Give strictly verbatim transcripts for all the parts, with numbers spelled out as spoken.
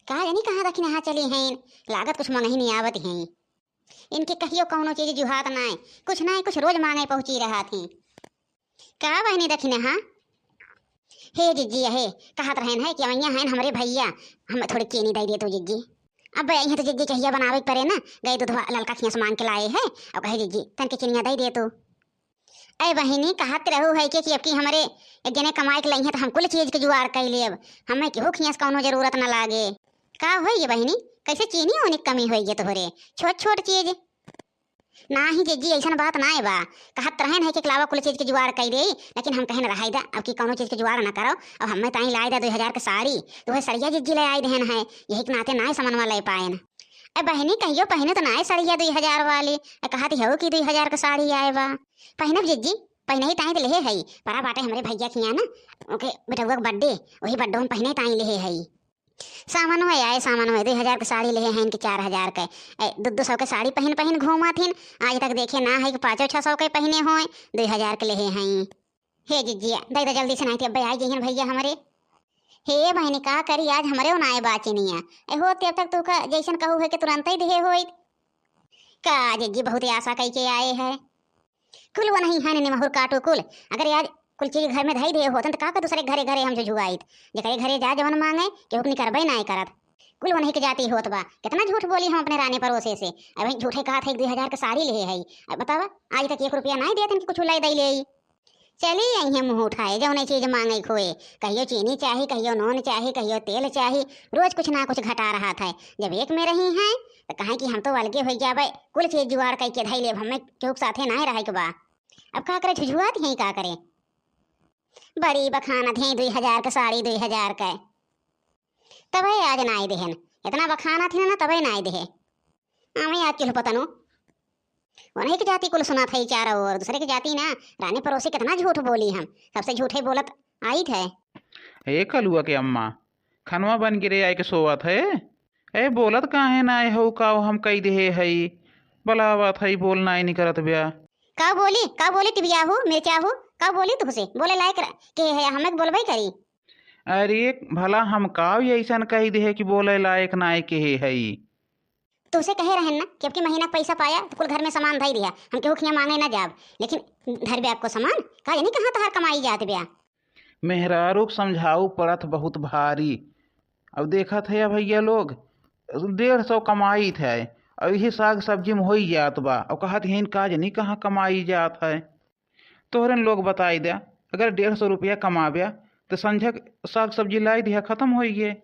का जानी कहाँ दखिनहा चली हैं, लागत कुछ मंगही नहीं आवत हैं। इनके कहियो कौनो चीज जुहात नाय, कुछ नाय कुछ रोज मांगे पहुँची रहत हैं। का बहिनी दखिनहा? हे जिज्जी, हे कहत रहन है कि अवैया हैं हमरे भैया, हम थोड़ी चीनी दे दे तू जिज्जी। अब यहाँ तो जिज्जी चहिया बनावे के परे ना, गए दूधवा ललका खियास मांग के लाए है, अब कहे जिज्जी तन के चीनिया दे दे तू। ए बहिनी, कहत रहू है के कि अब की हमरे एक जने कमाए के लइहें तो हम कुल चीज के जुगाड़ कर लेब, हमें केहू खियास कौनो जरूरत न लागे। का होई गे बहिनी, कैसे चीनी ओनी के कमी होई गे तोहरे? छोट छोट चीज। नाही जिज्जी, ऐसन बात नाय बा। कहत रहन है कि अलावा कुल चीज के जुगाड़ कर दे, लेकिन हम कहन रहाई दा, अब की कौनो चीज के जुगाड़ न करो, अब हमें ताई लाए दा दो हजार के साड़ी, तो वह सड़िया जिज्जी ले आई देहन है, यही के नाते नाय समनवा ले पाएन। ए बहिनी, कहियो पहिने तो नाय सड़िया दुई हजार वाली। ए कहत हऊ कि दुई हजार के साड़ी आए बा। पहिनब जिज्जी, पहिने ही ताई तो लेहे हई। परा बाटे हमरे भैया खिया ना, ओके बेटउआ के birthday, वही birthday में पहिने ताई लेहे हई। सामनवे आए, सामनवे दुई हजार के साड़ी लेहे हैं कि चार हजार के। ए, दो दो सौ के साड़ी पहिन पहिन घूमत हिन। आज तक देखे ना है कि पाँचो छः सौ के पहिने होए, दुई हजार के लेहे हैं। हे जिज्जिया, दे दे जल्दी से, नाहीं ते अब्बे आई जइहन भैया हमरे। हे बहिनी, का करी, आज हमरे ओनाए बा चिनिया। ए होते अब तक तू का जैसन कहू है कि तुरंत ही देहे होइत। का जिज्जी, बहुत आशा कई के आए है। कुल वो नहीं है निमहुर काटू कुल। अगर आज कुल चीज घर में धई देहे होतन त का का दूसरे घरे घरे हम झुझुआइत। जेकरे घरे जा जवन मांगे, केहू के निकरबे नाय करत। कुल वो नहीं के जाती होत बा। कितना झूठ बोली हम अपने रानी पड़ोसे से। अब झूठे कहत है एक दुई हजार के साड़ी लेहे है। अब बतावा, आज तक एक रुपया नाय देत इनके कुछ लाई दई ले। चली आई है मुँह उठाए, जौने चीज मांगे खोए, कहियो चीनी चाही, कहियो नून चाही, कहियो तेल चाही, रोज कुछ ना कुछ घटा रहत है। जब एक में रही हैं, तो कहें कि हम तो अलगे हो जाबे, कुल चीज जुगाड़ कई के धई लेब, हमें केहू के साथे नाय रहे के बा। अब का करे, झुझुआत हैं, का करे? बड़ी बखानत हैं, दुई हजार के साड़ी, दुई हजार के। तबे आज नाय देहन, इतना बखानत हैं ना, तबे नाय देहे। हमें आज किलो पतनो। उन्हीं की जाति कुल सुना था चारों ओर, दूसरे की जाति ना। रानी पड़ोसी कितना झूठ बोली हम, सबसे झूठे बोलत आई थे। ए कलुआ के अम्मा, खनवा बन गिरे आए के सोवत है। ए बोलत काहे ना आए हो, काव हम कई देहे हई, बलावत हई, बोल नाई निकरत ब्या। का बोली, का बोली टिबिया हो, मिर्चा हो, का बोली तुहसे? बोले लायक र-, के है, हमें बोलबे करी। अरे भला हम काव ऐसन कही देहे कि बोले लायक नाई के है हई? तुहसे कहे रहन ना कि अब की महीना के पैसा पाया तो कुल घर में सामान धई दिया, हम केहू खिया मांगे ना जाब, लेकिन धर ब्या को सामान, का जानी कहाँ तहार कमाई जात ब्या। मेहरारू के समझाऊ पड़त बहुत भारी। अब देखत है भैया लोग, डेढ़ सौ कमाइत है, अब यही साग सब्जी में होई जात बा, अब कहत हैं का जानी कहाँ कमाई जात है। तोहरन लोग बताई द्या, अगर डेढ़ सौ रुपया कमाब्या, तो संझक साग सब्जी लाई दिया, खत्म होई गे।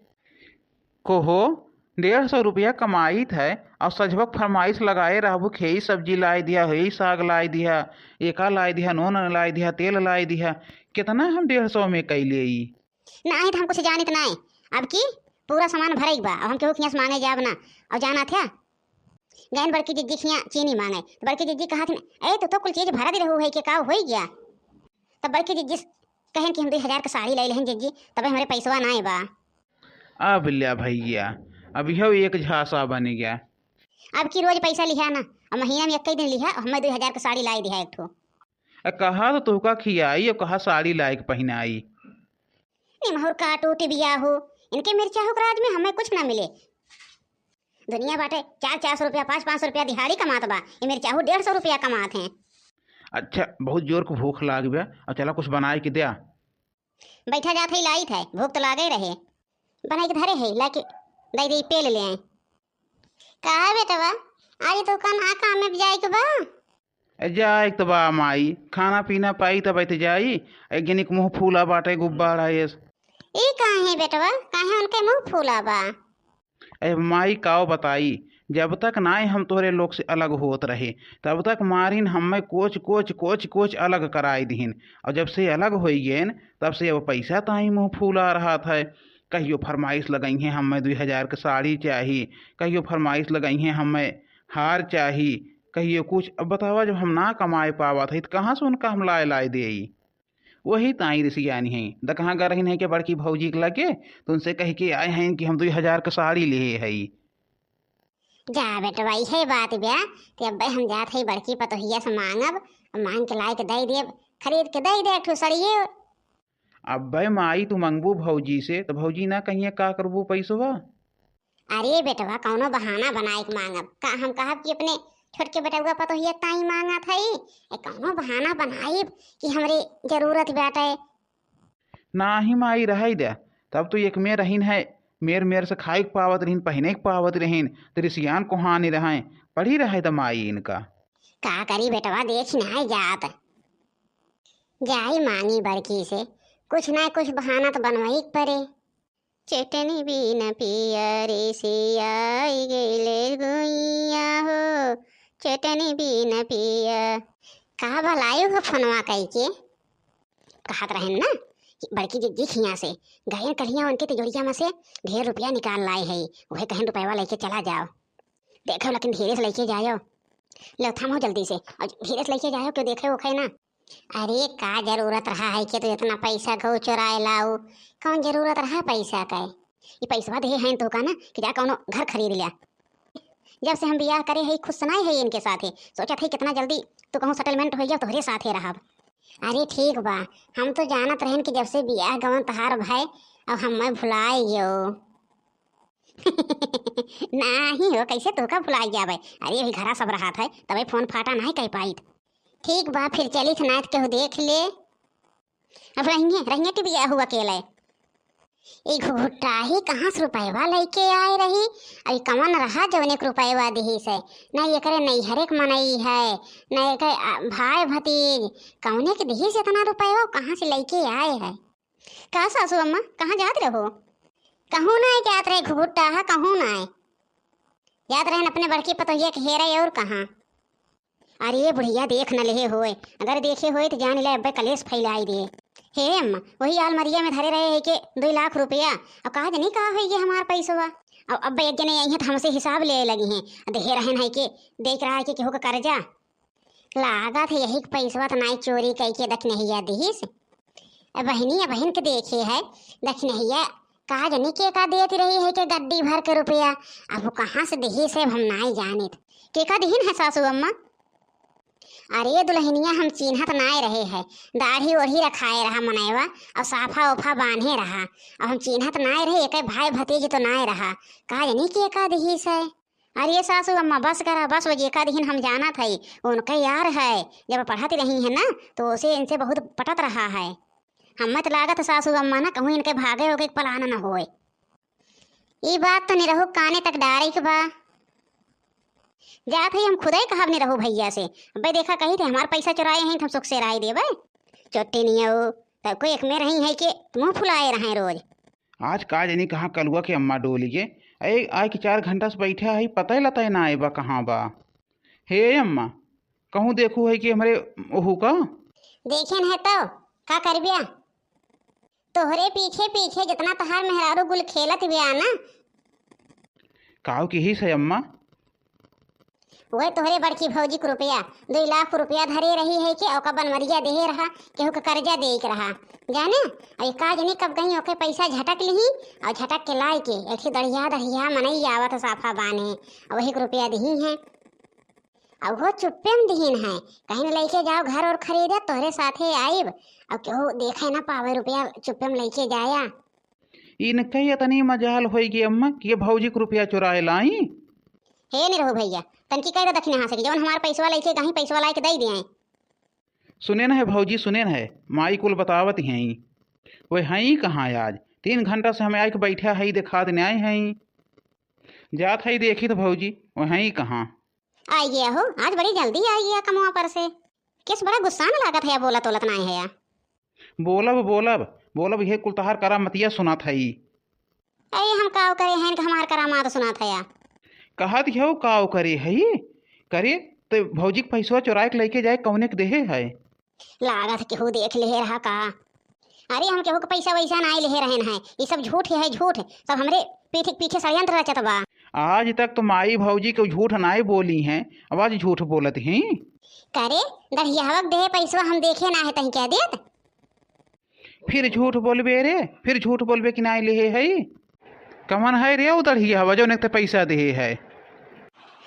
कोहो, डेढ़ सौ रुपया कमाइत है, और सझबक फरमाइश लगाए रहबू, खेई सब्जी लाई दिया, हेई साग लाई दिया, एका लाई दिया, नून लाई दिया, तेल लाई दिया, कितना हम डेढ़ सौ में कई लेई? नाहीं तो हम कुछ जानित नाहीं। अब की पूरा सामान भरई बा, अब हम केहू खिया से मांगे जाब ना। और जाना था, गयन बड़की जिज्जी खिया चीनी मांगे, तो बड़की जिज्जी कहत हिन, "ए, तू तो कुल चीज भरत रहू है, के का होई गया?" तब बड़की जिज्जी कहन कि हम दुई हजार के साड़ी लाई लेहन जिज्जी, तबे हमरे पैसवा नाय बा। अब ल्या भैया, अब यह एक झांसा बन गया। अब की रोज पैसा लिहा ना, और महीना में एक ही दिन लिहा, और हमें दुई हजार के साड़ी लाई दिहा एक ठो। ए, कहा तो तोहका खियाई और कहा साड़ी लायक पहिनाई। निमहुर काटू टिबिया हो, इनके मिर्चाहू के राज में हमें कुछ ना मिले। दुनिया बाटे चार चार सौ रुपया, पाँच पाँच सौ रुपया दिहाड़ी कमात बा, ये मिर्चाहू डेढ़ सौ रुपया कमात हैं। अच्छा, बहुत जोर को भूख लाग बा, और चला कुछ बनाए के द्या। बैठा जात है, लाइत है, भूख तो लागे रहे। बनाई के धरे है, लाके दई दई पेल ले आए। का है बेटवा, आज तो कन आ काम में जाए के बा? ए, जाए के तो बा माई, खाना पीना पाई तब तो जाई। एक जनी के मुंह फूला बाटे, गुब्बारा एस। ई काहे बेटवा, काहे उनके मुंह फूला बा? ए माई, काव बताई, जब तक नाय हम तोहरे लोग से अलग होत रहे, तब तक मारिन हमें कोच, कोच, कोच, कोच अलग कराई दिहिन। और जब से अलग होई गेन, तब से अब पैसा ताई मुंह फूला रहत है। कहियो फरमाइश लगई हैं हमें दुई हजार के साड़ी चाही, कहियो फरमाइश लगई हैं हमें हार चाही, कहियो कुछ। अब बतावा, जब हम ना कमाए पावत है, तो कहाँ से उनका हम लाए, लाए देई? वही ताई रिसियानी हैं, दकहाँ गरहिन है के बड़की भौजी के लगे, तो उनसे कह के आए हैं कि हम दुई हजार के साड़ी लेहे हई। जा बेटवा, इहे बात ब्या, ते अब्बे हम जात हई बड़की पतोहिया से मांगब, मांग के लाए के दई देब, खरीद के दई दे एक ठो सड़िए। अब्बे माई, तू मंगबू भौजी से, तो भौजी ना कहिए का करबू पैसवा? अरे बेटवा, कौनो बहाना बनाए के मांगब। का हम कहब कि अपने छोटके बेटउआ पतोहिया ताई मांगत हई? ए, कौनो बहाना बनाइब कि हमरे जरूरत बाटे। नाही माई, रहै दे। तब तो एक में रहिन है, मेर मेर से खाए के पावत रहिन, पहिने के पावत रहिन, तो रिसियान कोहानी रहै, पड़ी रहै द माई इनका। का करी बेटवा, देख नाहीं जात। जाई मांगी बड़की से, कुछ ना कुछ बहाना तो बनवाई के पड़े। चटनी बिन पिया रे सियाई गइले गुइया हो, चटनी बिन पिया। का भलायु हो फोनवा कई के? कहत रहेन ना कि बड़की जिज्जी खिया से गए कलिया उनके तिजोरिया में से ढेर रुपया निकाल लाए है, वह कहन रुपयवा लेके चला जाओ। देखो लेकिन धीरे से लेके जाओ। लो थमो जल्दी से, और धीरे से लेके जाओ, क्यों देखे ओखे ना। अरे का जरूरत रहा है कि तू इतना पैसा घऊ चुराए लाऊ? कौन जरूरत रहा पैसा का? ये पैसवा दे हैं तो का ना कि जा कौनो घर खरीद लिया। जब से हम बियाह करे है खुश नाई है इनके साथे, सोचत है कितना जल्दी तू कहूँ सेटलमेंट हो जाओ तोहरे साथे रहब। अरे ठीक बा, हम तो जानत रहन कि जब से बियाह गवन तहार भय, अब हम मैं भुलाए गयो। नाही हो, कैसे तोहका भुलाइ जाबै? अरे, वही घरा सब रहत है, तबै फोन फाटा नाही कइ पाइत। ठीक बा, फिर चलित, नाइत केहू देख ले। अब रहिए, रहिए कि बियाह हुआ अकेले। ई घुघुटाही कहाँ से रुपयवा लइके आए रही? अभी कवन रहा जौने के रुपयवा दिहिस है? न एकरे नैहरे के मनई है, न एकर, आ, भाई भतीज, कौने के दिहिस इतना रुपयवा, कहाँ से लइके आए है? का सासू अम्मा, कहाँ जात रहो? कहूँ नाय जात रहे घुघुट्टा, हाँ, कहूँ नाय। जात रहन अपने बड़की पतोहिया के हेरे और कहाँ। अरे बुढ़िया देख न लेहे होए, अगर देखे होए तो जान ले अब्बे कलेश फैलाई दे। हे अम्मा, वही आलमरिया में धरे रहे है के दुई लाख रुपया, अब कहा जनी कहा होई ये हमार पैसवा। अब अब्बे एक जने आई हैं तो हमसे हिसाब ले लगी हैं, देहे रहन है के देख रहा है कि केहू का कर्जा। लागत है यही के पैसवा त नाई चोरी कइके दखिनहिया दिहिस। ए बहिनी, ए बहिन के देखे है, दखिनहिया का जनी के का देत रही है के गड्डी भर के रुपया। अब वो कहाँ से दिहिस है, हम नाई जानित। के का दिहिन है सासू अम्मा? अरे दुल्हनिया, हम चिन्हत नाय रहे है, दाढ़ी ओढ़ी रखाए रहा मनैवा, और साफा ओफा बांधे रहा, और हम चिन्हत नाय रहे, एक भाई भतीज तो नाय रहा, का जनी के का दिहिस है। अरे सासू अम्मा, बस करा, बस, वो जेका दिहिन हम जानत हई, उनके यार है, जब पढ़त रही है ना, तो उसे इनसे बहुत पटत रहा है। हमें तो लागत सासू अम्मा ना कहूँ इनके भागे होके पलान न होए। ई बात तो निरहू काने तक डारे के बा। जात हई हम खुदे कहब निरहू भैया से, अबे देखा कही थे हमार पैसा चुराए हैं तो हम सुख से राय देबे। चोट्टी नियो, तब कोई एक में रही है कि मुँह फुलाए रहे रोज। आज का जनी कहाँ कलुआ के अम्मा डोली के, ए, आए के चार घंटा से बैठा है, पता ही लता ना आए बा कहाँ बा। हे अम्मा, कहूँ देखू है कि हमरे ओहू का? देखेन है तो का करबिया, तोहरे पीछे पीछे जितना तहार मेहरारू गुल खेलत बिया ना। काऊ किहिस है अम्मा? वह तोहरे बड़की भौजी के रुपया, दुई लाख रुपया धरे रही है के ओका बनवरिया देहे रहा, केहू के कर्जा देइ के रहा, जाने? अरे का जनी कब गई ओके पैसा झटक लिही, और झटक के लाई के एक ठे दढ़िया दढ़िया मनई आवत साफा बाने, और वही के रुपया दिही है। और वो चुप्पे में दिहिन है, कहीं न लेके जाओ घर और खरीदे, तोहरे साथे आइब, और केहू देखे ना पावे रुपया चुप्पे में लेके जाया। इनके इतनी मजाल होई गई अम्मा कि ये भौजी के रुपया चुराए लाई। हे निरहू भैया, तनकी कह दे दखिन यहाँ से कि जौन हमार पैसवा लइके कहीं पैसवा लाइके दे दिए। सुने न है भौजी, सुने न है, माई कुल बतावत हैं। वे हैं कहाँ आज? तीन घंटा से हमें आइके बैठा है, दिखात न्याय हैं। जात है देखी तो भौजी, वे हैं कहाँ? आई गया हो, आज बड़ी जल्दी आई गया कमवा पर से। किस बड़ा गुस्सा न लागत है, बोलत ओलत नाय है या। बोलब, बोलब, बोलब, ये कुल तहार करामतिया सुनात हई। अरे हम काव करे हैं कि हमार करामात सुनात है या। कहत हऊ काव करे हई? करे, तो भौजी के पैसवा चुराए के लेके जाए, कौने के देहे है? लागत केहू देख लेहे रहा का? अरे हम केहू के पैसा वैसा नाय लेहे रहन है, ये सब झूठ है, झूठ, सब हमरे पीठ के पीछे षड्यंत्र रचत बा। आज तक तो माई भौजी के झूठ नाय बोली हैं, अब आज झूठ बोलत हैं। करे, दढ़ियावक देहे पैसवा हम देखे ना है, तहीं कह देत। फिर झूठ बोलबे रे, फिर झूठ बोलबे कि नाय लेहे है। कमन है रे उधर ही हवा जो ने पैसा देहे है।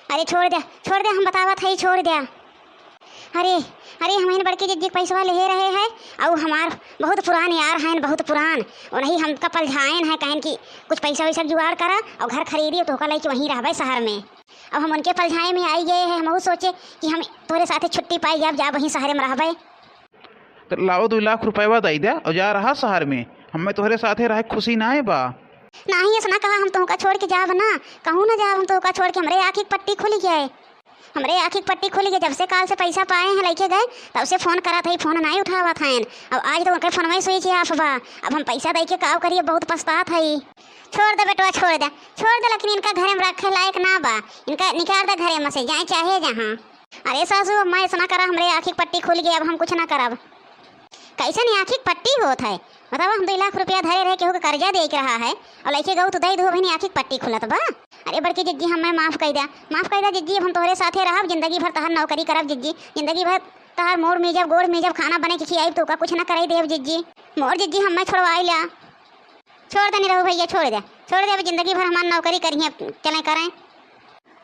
अरे छोड़ दे, छोड़ दे, हम बतावत है, छोड़ दे। अरे, अरे, हमहिन बड़की जिज्जी के पैसवा लेहे रहे है, अउ हमार बहुत पुरान यार हैं, बहुत पुरान। उन्हीं हमका पलझाएन है, कहेन कि कुछ पैसा वैसा जुगाड़ करा अउ घर खरीदी, तोहका लइके वहीं रहबे शहर में। अब हम उनके पलझाए में आई गए हैं, हमहू सोचे कि हम तोहरे साथे छुट्टी पाई जाब, जाब वहीं शहर में रहबे। तो लाओ, दुइ लाख रुपयवा दइ दे अउ जा रहा शहर में। हमें तोहरे साथे रहे खुशी नाहीं बा। नाहीं, ऐसा ना कहा, हम तोहका छोड़ के जाब ना, कहूँ ना जाब हम तोहका छोड़ के। हमरे आँखी के पट्टी खुल गए, हमरे आँखी के पट्टी खुल गए। जब से काल से पैसा पाए हैं, लइके गए, तब से फोन करत है, फोन नाहीं उठावत हैं। अब आज तो उनके फोनवा ही switch off बा। अब हम पैसा दइ के का करिए, बहुत पछतात है। छोड़ दे बेटवा, छोड़ दे, छोड़ दे, लेकिन इनका घरे में रखे लायक ना बा। इनका निकाल दे घरे में से, जाए चाहे जहाँ। अरे सासू, अब मैं ऐसा ना करा, हमरे आँखी के पट्टी खुल गई, अब हम कुछ ना करब। कैसन आँखी के पट्टी होत है? बतावा, हम दुइ लाख रुपया धरे रहे, केहू के कर्जा दे के रहा है, अउ लइके गऊ तो दइ दू, बहिनी आँखी के पट्टी खुलत बा। अरे बड़की जिज्जी, हमें माफ कइ द्या, माफ कइ द्या जिज्जी, अब हम तोहरे साथे रहब, जिंदगी भर तोहार नौकरी करब जिज्जी, जिंदगी भर तोहार मोड़ मीजब, गोड़ मीजब, खाना बने के खियाइब, तोहका कुछ ना करइ देब जिज्जी। मोर जिज्जी, हमें छोड़वाइ ल्या। छोड़ दे निरहू भइया, छोड़ दे, छोड़ दे, अब जिंदगी भर हमार नौकरी करिहें, चलें करें।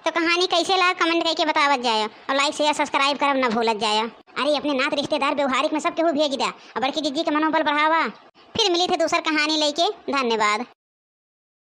तो कहानी कैसे लाग, comment कइके बतावत जायो, अउ like, share, subscribe करब ना भूलत जायो। अरे अपने नात रिश्तेदार व्यवहारिक में सब केहू भेज द्या, अउ बड़की जिज्जी के मनोबल बढ़ावा। फिर मिली थे दूसर कहानी लइके। धन्यवाद।